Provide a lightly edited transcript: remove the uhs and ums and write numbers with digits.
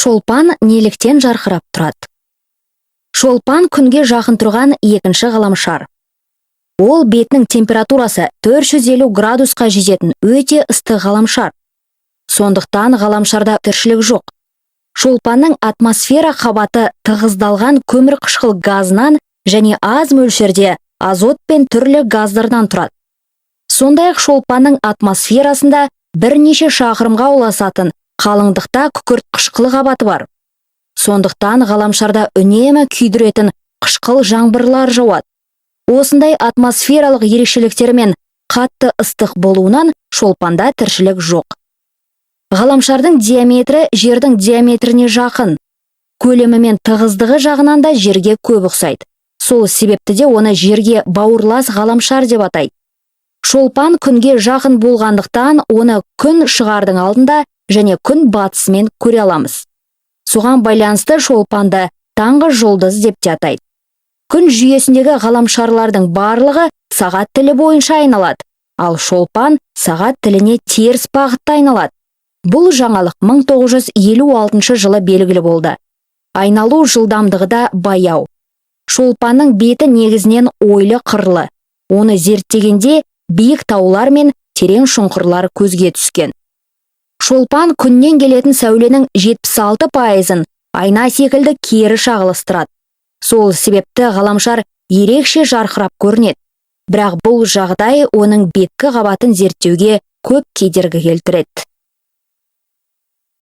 Шолпан неліктен жарқырап тұрады? Шолпан — күнге жақын тұрған екінші ғаламшар. Ол бетінің температурасы 450 градусқа жететін өте ыстық ғаламшар. Сондықтан ғаламшарда тіршілік жоқ. Шолпанның атмосфера қабаты тығыздалған көмірқышқыл газынан және аз мөлшерде азот пен түрлі газдардан тұрады. Сондай-ақ шолпанның атмосферасында бірнеше шақырымға ұласатын қалыңдықта күкірт қышқылы қабаты бар. Сондықтан ғаламшарда үнемі күйдіретін қышқыл жаңбырлар жауады. Осындай атмосфералық ерекшеліктерімен қатты ыстық болуынан шолпанда тіршілік жоқ. Ғаламшардың диаметрі жердің диаметріне жақын. Көлемі мен тығыздығы жағынан да жерге көп ұқсайды. Сол себепті де оны жерге бауырлас ғаламшар деп атайды. Шолпан күнге жақын болғандықтан, оны күн шығардың алдында және күн батысымен көре аламыз. Соған байланысты шолпанды таңғы жұлдыз деп те атайды. Күн жүйесіндегі ғаламшарлардың барлығы сағат тілі бойынша айналады, ал шолпан сағат тіліне теріс бағытта айналады. Бұл жаңалық 1956 жылы белгілі болды. Айналу жылдамдығы да баяу. Шолпанның беті негізінен ойлы қырлы. Оны зерттегенде биік таулар мен терең шұңқырлар көзге түскен. Шолпан күннен келетін сәуленің 76%-ын айна секілді кері шағылыстырады. Сол себепті ғаламшар ерекше жарқырап көрінеді. Бірақ бұл жағдай оның беткі қабатын зерттеуге көп кедергі келтіреді.